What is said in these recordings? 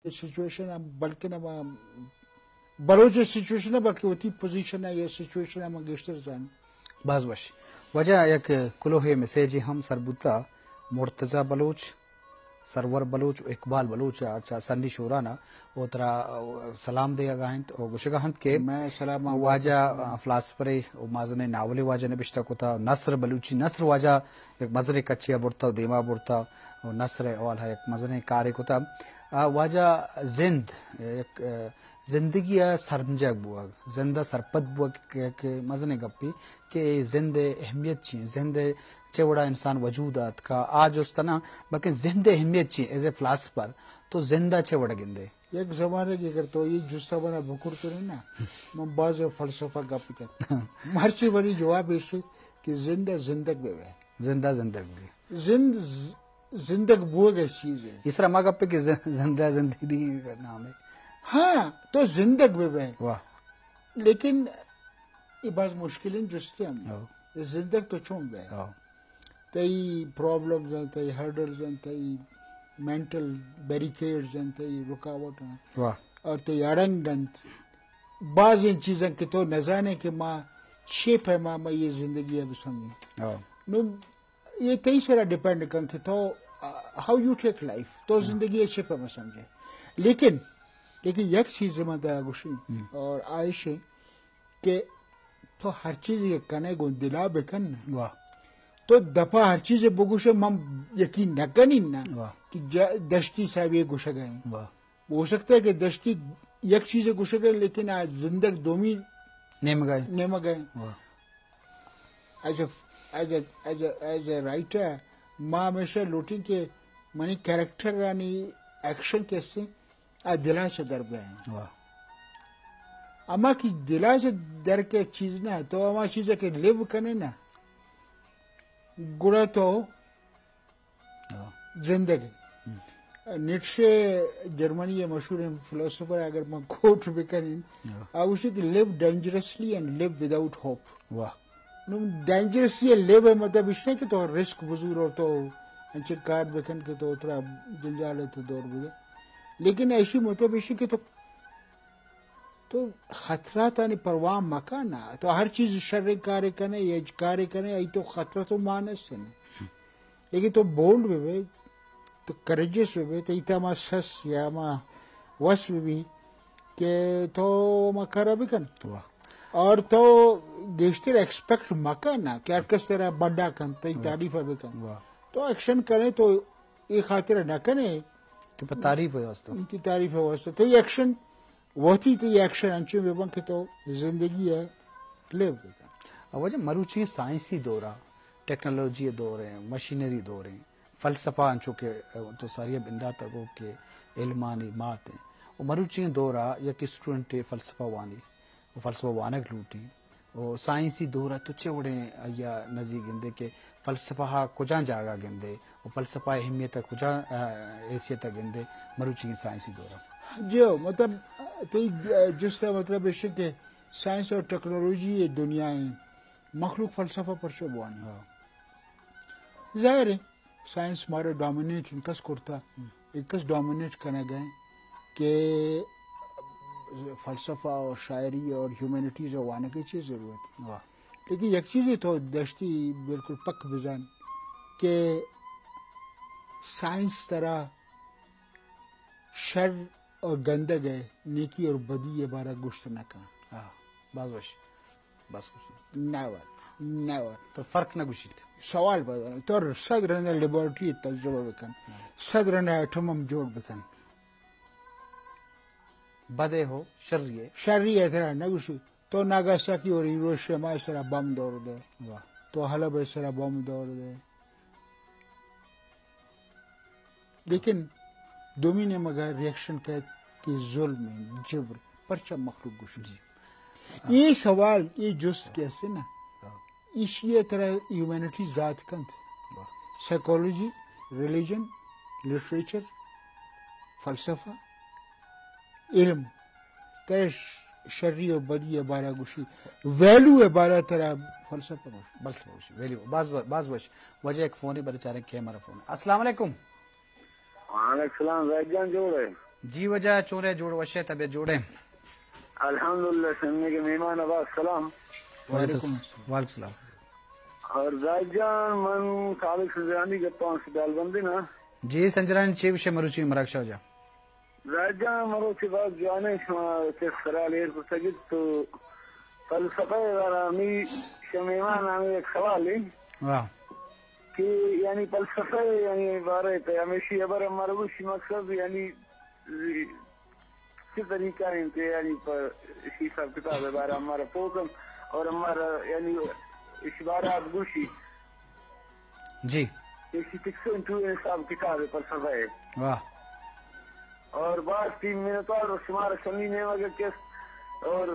سچویشن ءَ، بلکن ہما بلوچ ءِ سچویشن ءَ، بلکہ وتی پوزیشن ءَ یا سچویشن ءَ من گیشتر زاناں۔ باز وش۔ واجہ یک کلوہے میسجے ہم سر بوتا، مرتضی بلوچ، سرور بلوچ و اقبال بلوچ ءَ چہ سنی شوران ءَ و ترا سلام دیگا انت و گوشگا انت کہ مئے سلام ءَ واجہ واپس۔ فلاسفرے و مزنیں ناولے واجہ نبشتہ کتا، نثر، بلوچی نثر واجہ یک مزنیں کچے ءَ برتا و دیما برتا و نثر ءِ حوالہ ءَ یک مزنیں کارے کتا۔ آ، واجہ زند، یک، آ، زندگی ءِ سرمجگ بوگ، زند ءَ سرپد بوگ یک مزنیں گپے کہ زند ءِ اہمیت چی انت، زند ءِ چہ وڑا انسان وجود ءَ اتکا، آ جست نہ، بلکن زند ءِ اہمیت چی انت، ایز اے فلاسفر تو زند ءَ چہ وڑا گندے؟ یک زمانگے اگر تو اے جست ءَ منا بکرتنے نا، من باز فلسفہ گپ کت۔ مرچی منی جواب ایش کہ زند ءَ زندگ بہ بئے۔ زند ءَ زندگ بہ بئے۔ زند ز-، زندگ بوگ ءِ چیزے۔ اس را ما گپے کہ ز-، زند ءَ زندگی نامے۔ ہاں، تو زندگ بہ بئے۔ واہ۔ لیکن اے باز مشکلیں جستے ہم۔ ہو۔ زندگ تو چون بئے؟ ہو۔ تئی پرابلمز انت، تئی ہرڈلز انت، تئی مینٹل بیریکیڈز انت، تئی رکاوٹ انت۔ واہ۔ اور تئی اڑنگ انت۔ بازیں چیزاں کہ تو نزانے کہ ما چے پیما ما یہ زندگی ءَ بسمجھیں۔ ہو۔ نو اے تئی سرا ڈیپینڈ کن کہ تو، آ، ہاؤ یو ٹیک لائف، تو ہم۔ زندگی ءَ چے پیما سمجھے۔ لیکن، لیکن یک چیز من ترا گوشیں، ہم۔ اور آ ایش کہ تو ہر چیز کہ کنے گوں دلا بکن۔ واہ۔ تو دپا ہر چیز بگوشے، من یقین نہ کنین نا واہ۔ کہ جا-، دشتی صاحب یہ گوشگ ءَ ایں۔ واہ۔ ہو سکتا ہے کہ دشتی یک چیز گوشگ ءَ، لیکن آ زندگ دومی نیمگ ءَ۔ نیمگ ءَ۔ واہ۔ As a, as a, as a, as a writer, ما ہمیشہ لوٹیں کہ منی کریکٹرانی ایکشن کہ است ایں، آ دلا چہ در بئیں۔ واہ۔ اما کہ دلا چہ در کہ چیز نہ، تو ہما چیز کہ لیو کنے نا، گڑا تو ہاں۔ زندگ۔ ہم۔ نیٹشے جرمنی ءِ مشہوریں فلسفر، اگر من کوٹ بکنیں، ہاں۔ آ گوشی کہ live dangerously and live without hope۔ واہ۔ نو ڈینجرسلی لیو ءِ مطلب اش نہ کہ تو رسک بزور اور تو انچیں کار بکن کہ تو ترا جنجال ءَ تو دور بدے۔ لیکن ایشی مطلب اش کہ تو تو خطراتانی پرواہ مکن نا۔ تو ہر چیز شریں کارے کنے یا کارے کنے، ای تو خطرہ تو مانس نے۔ لیکن تو بولڈ بہ بے، تو کریجس بہ بے، تو ایتا ما سس یا ما وس بہ بی کہ تو ما کرا بکن۔ واہ۔ اور تو گیشتر ایکسپیکٹ مکن نا کہ ہر کس تیرا بڈا کن، تئی واہ۔ تعریف بکن۔ واہ۔ تو ایکشن کنے تو اے خاطر نہ کنے کہ پہ تعریف ءِ واسطہ۔ کہ تعریف ءِ واسطہ۔ تئی ایکشن وتی تئی ایکشن انچیں بہ بنت کہ تو زندگی ءَ لیو بہ کن۔ واجہ مروچی سائنسی دور ءَ، ٹیکنالوجی ءِ دور ءَ، مشینری دور ءَ، فلسفہ انچو کہ تو ساری ءَ بندات ءَ گو کہ علمانی مات ءَ۔ و مروچی دور ءَ یک اسٹوڈنٹ فلسفہ وانی، و فلسفہ وانگ لوٹی۔ و سائنسی دور ءَ تو چے وڑیں آئی ءَ نزیک گندے کہ فلسفہ ءَ کجا جاگہ گندے و فلسفہ ءِ اہمیت ءَ کجا، آ، حیثیت ءَ گندے مروچی سائنسی دور ءَ؟ جی ہو، مطلب، تئی جست ءِ مطلب ایش کہ سائنس اور ٹیکنالوجی ءِ دنیا ءَ مخلوق فلسفہ پرچہ بوانی؟ ہاں۔ ظاہر ہے، سائنس مارا ڈومینیٹ انکس کرتا، ہم۔ انکس ڈومینیٹ کنگ ءَ کہ فلسفہ اور شاعری اور ہیومینٹیز ءِ وانگ ءِ چی ضرورت ہے؟ واہ۔ لیکن یک چیزے تو دشتی بالکل پک بزان کہ سائنس ترا شر اور گندگ ءِ، نیکی اور بدی ءِ بارہ گوشت نہ کن۔ ہاں، باز وش۔ بس گوشت۔ Never, never. تو فرق نہ گوشیت۔ سوال بدل۔ تو صد رند لیبارٹری تجربہ بکن۔ ہاں۔ صد رند ایٹم ہم جوڑ بکن۔ بدے ہو، شری ہے۔ شری ہے ترا نہ گوشی۔ تو ناگاساکی اور ہیروشیما ءِ سرا بم دور دے۔ واہ۔ تو حلب ءِ سرا بم دور دے۔ لیکن دومی نیمگ ءَ ریئیکشن کئیت کہ ظلم انت، جبر، پرچا مخلوق گوشیت؟ جی۔ اے سوال، اے جست کہ است نا، ہاں۔ ایشی ءَ ترا ہیومینٹی زات کنت۔ واہ۔ سائیکالوجی، ریلیجن، لٹریچر، فلسفہ، علم، ترا ش-، شری و بدی ءِ بارہ گوشی، ویلو ءِ بارہ ترا فلسفہ گوشی۔ فلسفہ گوشی، ویلو۔ باز، باز وش۔ واجہ یک فونے بلے چاریں کہ مارا فون۔ السلام علیکم۔ وعلیکم السلام، زاہد جان جوڑ ئے؟ جی واجہ، چون ئے؟ جوڑ وش ئے؟ طبیعت جوڑ ئے؟ الحمدللہ، سنگے مہمان آباد سلام۔ وعلیکم۔ وعلیکم السلام۔ اور زاہد جان، من خالق سنجرانی گپاں، سدال بندے نا۔ جی سنجرانی، چے گوش ئے مروچی مراگش ءَ واجہ؟ زاہد جان، مروچی باز جوانیں شما چہ سرال ایر کتگ ات تو فلسفہ ءِ بارہ ءَ ہمے شہ مہمان ءَ ہمے یک سوالے۔ واہ۔ کہ یعنی فلسفہ ءِ یعنی بارہ ءَ پہ ہمیشی ہبر ہم مارا گوشی، مقصد یعنی چہ طریقہ انت یعنی پہ اشی حساب کتاب ءِ بارہ ءَ ہمارا پوکم اور ہمارا یعنی اش بارہ ءَ گوشی۔ جی۔ ایشی تکسین تو حساب کتاب ءِ فلسفہ ءِ۔ واہ۔ اور باز تئی منتوار، شمارا شمی نیمگ ءَ کس اور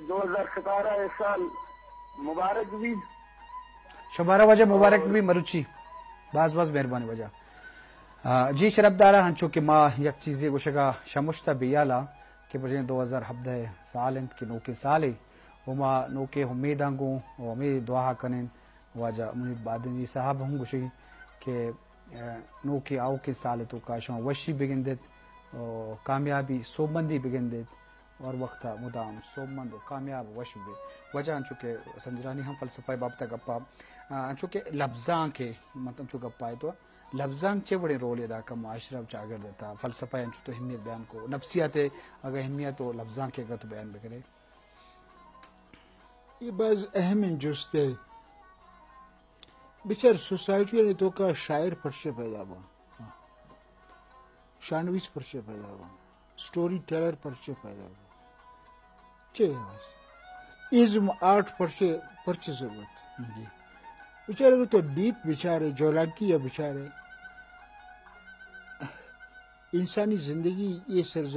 دو ہزار ستارہ ءِ سال مبارک بی۔ شمارا واجہ مبارک اور بی مروچی۔ باز باز مہربانی واجہ۔ آ، جی شرپدارا، انچو کہ ما یک چیزے گوشگا شمشتا بیالا کہ بجیں دو ہزار ہبدہ سال انت کہ نوکیں سالے و ما نوکیں امیداں گوں و ہمے دعا کنیں واجہ منیر بادینی صاحب ہم گوشگی کہ، آ، نوکیں آؤکیں سال توکا شما وشی بگندیت و کامیابی سوبمندی بگندیت۔ ہر وقت ءَ مدام سوبمند و کامیاب وش بہ بے۔ واجہ انچو کہ سنجرانی ہم فلسفہ ءِ بابت ءَ گپ ءَ، آ، انچو کہ لبزانک ءِ، مطلب انچو گپ ءَ تو لبزانک چے وڑیں رولے ادا کن معاشرہ و چاگرد ءِ تہا؟ فلسفہ ءَ انچو تو اہمیت بیان کو، نفسیات ءِ اگہ اہمیت و لبزانک ءِ اگہ تو بیان بکنے۔ اے باز اہمیں جستے۔ بچار سوسائٹی ءِ توکا شاعر پرچے پیدا باں؟ شانویس پرچے پیدا باں؟ سٹوری ٹیلر پرچے پیدا باں؟ چے واسطے؟ ازم آرٹ پرچے، پرچے ضرورت؟ جی۔ بچار اگر تو ڈیپ بچارے، جولاکی یا بچارے، انسانی زندگی یہ سرزمین